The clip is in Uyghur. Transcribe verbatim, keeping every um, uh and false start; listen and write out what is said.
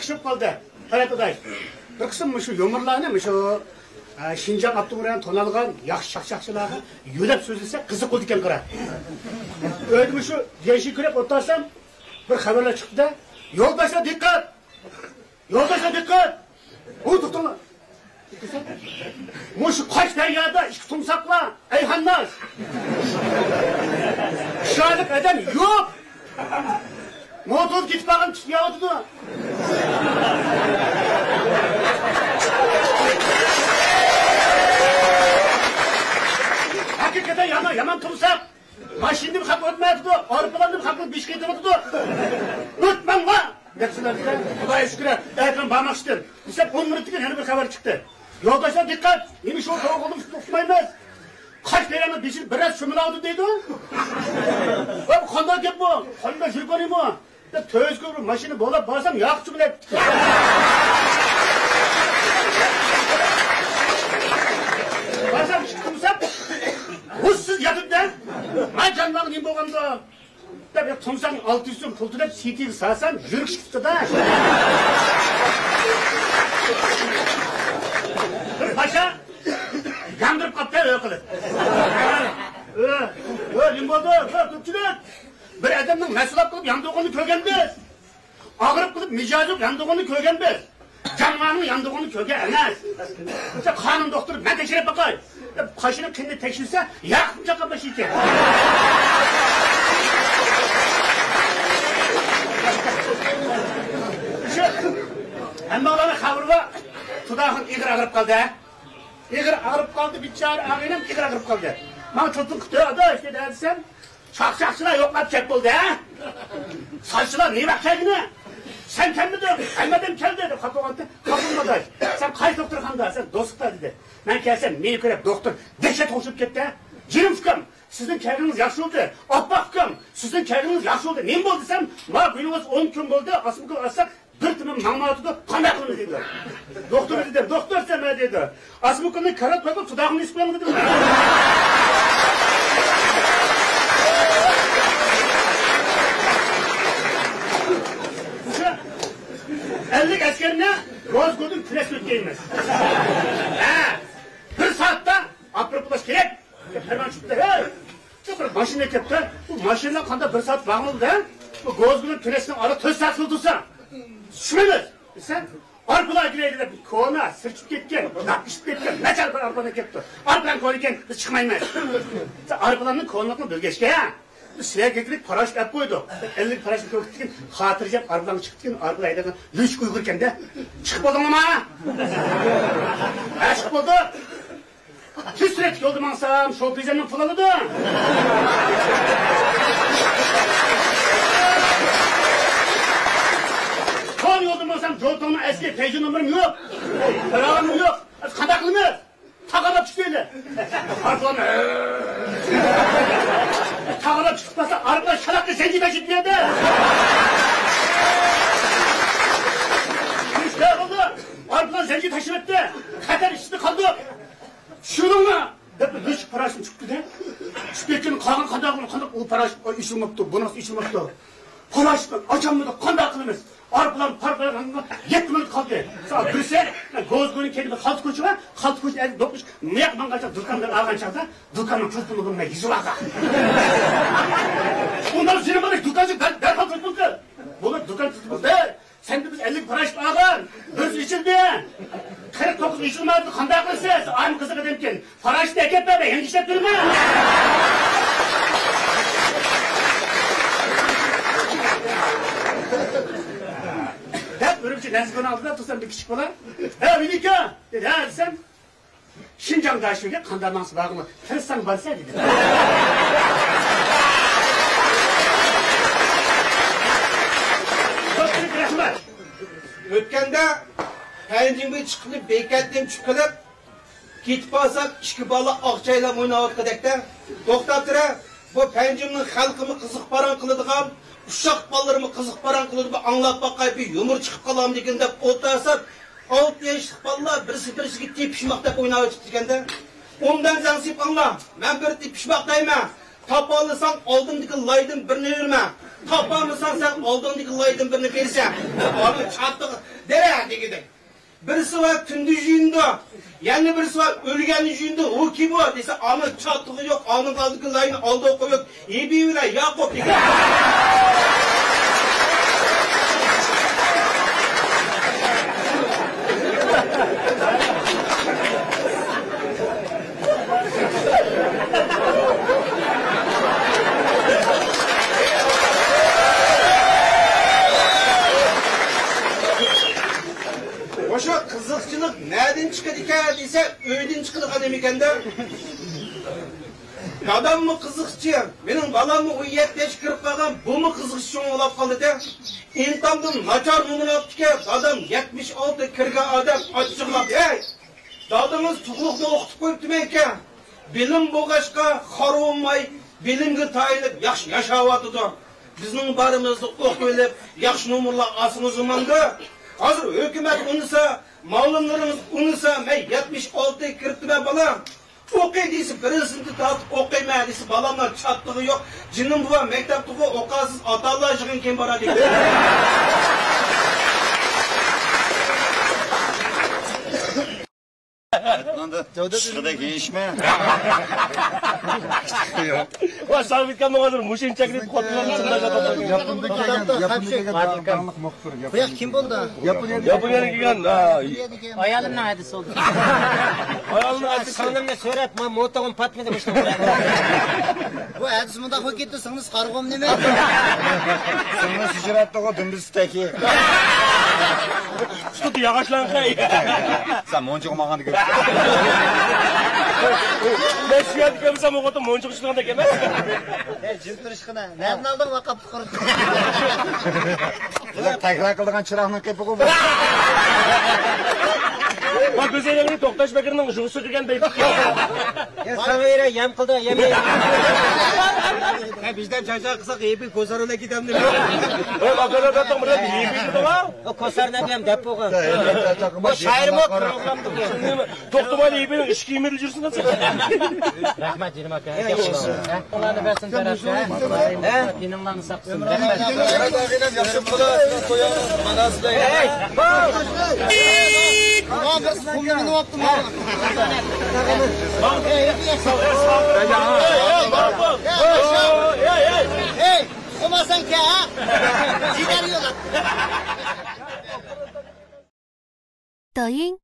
چۈشۈپ قالدى. قاراپ ئاداش، بىر قىسىم مۇشۇ يۇمۇرلارنى مۇشۇ، ئە، شىنجاڭ ئاپتونوم رايونى تونۇلغان ياخشى چاقچاقچىلارغا يۆلەپ سۆزلىسەك قىزىق بولىدىكەن، قارا. ئۆيدە مۇشۇ يەشىك كۆرۈپ ئولتۇرسام، بىر خەۋەرلەر چىقتى-دە، يولداشلار دىققەت! يولداشلار دىققەت! ئۇ توختاڭلار! مۇشۇ قاش دەريادا ئىككى تۇمساقلار، ئەي خانناس! چىرايلىق ئادەم يوق! موتور كېتىپ قالغان تۇتۇپ ياۋاتىدۇ. ھەقىقەتەن يامان، يامان تۇمساق. ماشىنىدىن خەق ئۆتمەيۋاتىدۇ، ئايروپىلاندىن خەقنىڭ بېشى قېتىۋاتىدۇ. ئۆتمەڭلار! دەپسىلەر دېسە، خۇدايغا شۈكرى، ئەتىگەن بارماقچىدىم. دېسەم، ئون مىنۇتتىن كېيىن يەنە بىر خەۋەر چىقتى. يولداشلار دىققەت! نېمە شۇ توغرىلىق ئۇقمايمىز؟ قاش دەريانىڭ بېشىنى بىر ئاز چۆمۈلەۋاتىدۇ دەيدۇ. ۋاي، بۇ قانداق گەپ بۇ؟ قانداق يۈرگىنىمۇ؟ دەپ تۆزگە بىر ماشىنا بولاپ بارسام، ياق چۆمۈلەپ. بارسام، چىقتىمسام، ھوشسىز ياتىدۇ-دە. ھە، جانىمغا نېمە بولغاندۇ؟ دەپ، يا، تۇمساقنى ئالتە يۈز سوم پۇل تۆلەپ، سىتىگە سالسام، يۈرىكى چىقىپتۇ-دە. بىر پاشا ياندۇرۇپ قاپتۇ، ئۆي قىلىپ. ئۆ، ئۆ، نېمە بولدى؟ ئۆ، كۆپچىلىك! بىر ئادەمنىڭ مەسئۇلات قىلىپ ياندۇرغىنىنى كۆرگەنمىز. ئاغرىپ قېلىپ مىجەزى يوق ياندۇرغىنىنى كۆرگەنمىز. جانىۋارنىڭ ياندۇرغىنىنى كۆرگەن ئەمەس. بىزدە قانۇن دوختۇرى، مەن تەكشۈرۈپ باقاي دەپ، قېشىنىڭ قېنىنى تەكشۈرسە، ياقۇپ چاققان باشلىقى ئىكەن. شۇ ھەممىڭلارنىڭ خەۋىرى بار. تۇداخۇن ئېغىر ئاغرىپ قالدى، ھە؟ ئېغىر ئاغرىپ قالدى، بىچارە ئاغىنەم ئېغىر ئاغرىپ قالدى. ماڭا تېلېفون قىپتۇ، ئاداش دېدى، دېسەم، چاقچاقچىلار يوقلاپ كەپ بولدى، ھە؟ ساقچىلار نېمە ۋاقىت كەلگىنى؟ سەن كەلمىدىڭ، ھەممە ئادەم كەلدى دەپ خاپا بولغانتى. خاپا بولما ئاداش، سەن قايسى دوختۇرخانىدا؟ سەن دوستلۇقتا دېدى. مەن كەلسەم مېنى كۆرۈپ دوختۇر دەھشەت خوشلىنىپ كەتتى. جېنىم ئۇكام، سىزنىڭ كەلگىنىڭىز ياخشى بولدى. ئاپپاق ئۇكام، سىزنىڭ كەلگىنىڭىز ياخشى بولدى. نېمە بولدى دېسەم، ما گۈلىڭىز ئون كۈن بولدى، ئاسما گۈل ئالساق بىر تېمىم ماڭمايۋاتىدۇ، قانداق قىلىمىز دېدى. دوختۇر دېدىم، دوختۇر سەن دېدى. ئاسما گۈلنى كارات قويۇپ تۇداخۇننى ئېسىپ قويۇڭ دېدىم. ئەللىك ئەسكەرنى روزگودىن كۈرەش ئۆتكەيمىز. ھە، بىر سائەتتە ئاپىرىپ بولۇش كېرەك. پەرمان چىقتى. ھەي! شۇ بىر ماشىنا كەپتۇ. بۇ ماشىنا قانداق بىر سائەت باغلىنىدۇ، ھە؟ بۇ گوزگىنىڭ تۈرەسىنىڭ ئارا تۆت سائەت سۇ تۇرسا، چۈشمەيمىز. دېسە، ئارپىلار كېلەي دەپ، كونا، سىرچىپ كەتكەن، نەپىشىپ كەتكەن، ناچار بىر ئارپىلار كەپتۇ. ئارپىلار كونا ئىكەن، بىز چىقمايمىز. دېسە، ئارپىلارنىڭ كونىلىقىنى بىلگەچكە، بىز سىلەرگە كېرەكلىك پاراشوت ئەپ قويدۇق. ئەللىك پاراشوت كۆكتىكىن، خاتىرجەم ئارپىلارنى چىقىپتىكىن، ئارپىلار ھەيدەيدىغان لۈشكە ئۇيغۇر ئىكەن-دە. چىقىپ بولدۇڭلارمۇ؟ ھە، چىقىپ بولدۇق. تېز سۈرئەتلىك يولدا ماڭسام، شوپىزەمنىڭ پۇلى ئالىدۇ. تور يولدا ماڭسام، جوتۇڭنىڭ ئەسلى پەيجى نومۇرۇم يوق. پىراۋىم يوق. قانداق قىلىمىز؟ تاغالاپ چۈشتى. ئارقىلارنى تاغالاپ چىقىپ قالسا، ئارقىلار شالاققا زەنجىر تاشلاپ بېرەتتى. ئارقىلار زەنجىر تاشلاپتى. خەتەر ئىچىدە قالدۇق. چۈشۈرۈڭلار دەپ، لۈشكە پاراشوت چۈشۈپتۇ-دە. چۈشۈپ كەتكەن قالغان قانداق، قانداق ئۇ پاراشوت ئېچىلماپتۇ، بۇنىڭ ئېچىلماپتۇ. پاراشوتنى ئاچالمىدۇق، قانداق قىلىمىز؟ ئارپىلان پارقىراپ يەتتە مىنۇت قالدى. سائەت بىرسى، گوزگۇنىڭ كەينىدە خالتا كوچا بار، خالتا كوچا ئەگىپ دوقۇش، مىياق ماڭغانچە دۇكاندىن ئالغان چاغدا، دۇكاننىڭ تېلېفونى بولماي يۈزۈپ ئالغان. ئۇنداق زېرىمالىق دۇكانچى دەر-، دەرھال تېلېفون قىل. بۇلار دۇكان تېلېفون قىلدى. سەندە بىز ئەللىك پاراشوت ئالغان، بىرسى ئېچىلدى. قىرىق توققۇز ئېچىلمايدۇ، قانداق قىلىسىز؟ ئايمۇ قىزىق ئادەمكەن. پاراشوتنى ئەكەپ بەر، مەن يېڭى ئىشلەپ بېرىمەن. دەپ ئۈرۈمچى نەزىكونىڭ ئالدىدا تۇرسام، بىر كىچىك بالا، ھە، ۋىنىكا! دېدى. ھە دېسەم، شىنجاڭ داشۆگە قانداق ماڭسا بارغىنى تىرىشساڭ بارسا دېدى. كۆپچىلىك رەھمەت. ئۆتكەندە پەنجىمگە چىقىپ بېكەتتىن چۈشۈپ قېلىپ، كېتىپ بارسام، ئىككى بالا ئاق چايلام ئويناۋاتقۇدەكتە. توختاپ تۇرە، بۇ پەنجىمنىڭ خەلقىمۇ قىزىق پاراڭ قىلىدىغان، ئۇششاق بالىلىرىمۇ قىزىق پاراڭ قىلىدىغان، ئاڭلاپ باقاي، بىر يۇمۇر چىقىپ قالامدىكىن دەپ ئولتۇرسام، ئالتە ياشلىق بالىلار بىرسى بىرسىگە تېپىشماق دەپ ئويناۋېتىپتىكەندە. ئۇنداق زەڭسىپ ئاڭلا، مەن بىر تېپىشماق دەيمەن. تاپالىساڭ ئالدىڭدىكى لايدىن بىرنى ئۆرمە. تاپالمىساڭ سەن ئالدىڭدىكى لايدىن بىرنى بېرىسەن. ئانا چاتىق دېگۈدەك. بىرسى بار كۈندۈز يۇيۇنىدۇ، يەنە بىرسى بار ئۆلگەندە يۇيۇنىدۇ. ئۇ كىم ئۇ دېسە، ئانىڭ چاتىقى يوق، ئانىڭ ئالدىدىكى لاينى ئالدىغا قويۇپ، ھېبى بىلەن ياقۇپ دېگەن. مۇشۇ قىزىقچىلىق نەدىن چىقىدىكەن دېسە، ئۆيدىن چىقىدىغان ئىكەندە. داداممۇ قىزىقچى، مېنىڭ بالاممۇ ئون يەتتە ياشقا كىرىپ قالغان، بۇمۇ قىزىقچى چوڭ بولاپ قالدى-دە. ئىنتامدىن ناچار نومۇر ئاپتىكەن، دادام يەتمىش ئالتە كىرگەن ئادەم ئاچچىقلاپ، ھەي! دادىڭىز تۇغلۇقنى ئوقۇتۇپ قويۇپتىمەنكەن. بىلىم بولغاچقا خار بولماي، بىلىمگە تايىنىپ ياخشى ياشاۋاتىدۇ. بىزنىڭ بارىمىزنى ئوقۇۋېلىپ، ياخشى نومۇرلار ئالسىڭىز ئۇماندۇ. ھازىر ھۆكۈمەت ئۇنىسا، مۇئەللىملىرىڭىز ئۇنىسا، مەن يەتمىش ئالتە كىرىپتىمەن بالام. ئوقۇي دېسە، بىرىنچى سىنىپتىن تارتىپ ئوقۇيمەن دېسە، بالامنىڭ چاتىقى يوق. جېنىم بوۋا مەكتەپتىغۇ ئوقۇغانسىز، ئاتا-ئانىلار يىغىنى كېيىن بارار دەيدۇ. ئىشقىدەك ئىشمۇ؟ ۋاي، ساغلىق كەلمىگەن ھازىر مۇشۇنچە كىرىپ قوتلىغان ئىچىمدە ياپوندا كەلگەن، ياپوندا كەلگەن داڭلىق مۇخبىر. بۇ ياق كىم بولدى؟ ياپونىيەدىن كەلگەن. ئايالىمنىڭ ھەدىسى بولدى. ئايالىمنىڭ ھەدىسى. سىڭلىمنى سۆرەپ، ما موتوغۇم پاتمىدى مۇشۇ. بۇ ھەدىسى مۇنداق بولۇپ كەتتى، سىڭلىسى قارىغۇم نېمە؟ سىڭلىسى ھىجرەتتىغۇ دۈمبىسى تەكى. تۇتۇپ ياغاچلانغان. سەن مونچىغا ماڭغاندا كۆرۈپ. مەن شۇ يەردە كۆرمىسەم، ئۇ خوتۇن مونچىغا چۈشىدىغاندەك ئەمەس. ئەي، جىم تۇرۇشقىنا. نەدىن ئالدىڭ ۋاقاپتۇ قۇرۇپ؟ بۇلار تەكرار قىلىدىغان چىراغنىڭ قېپىغۇ بۇ. ما گۈزەلنىڭ توختاش بەكرىنىڭ ژۇغىسى كىرگەن بەيت. يا ساڭا يەم قىلدى، يەم. ھە، بىزدە چاچاق قىلساق، يېپى كوسار بىلەن كېتەمدۇ. ھە، ئاكىلاتاتتىڭ بىلەن يېپى كېتىدىغا. ئۇ كوسار نەدىم دەپ بولغان. بۇ شائىرمۇ پروگرامدا بۇ. توختىماي يېپىنىڭ ئىشىكى يېمىدە يۈرسۇن. رەھمەت، جېنىم ئاكا. ئاللا بەرسۇن تەرەپكە. ھە؟ تېنىڭلارنى ساقلىسۇن. رەھمەت. ياخشى بولۇڭلار، تويۇڭلار مانا سىلەر. ھەي! بىر سىقىمنى مىنىۋاپتىمۇ؟ ھەي! تۇخۇماسەنكەن، ھە؟ جىگەر يولا. 抖音、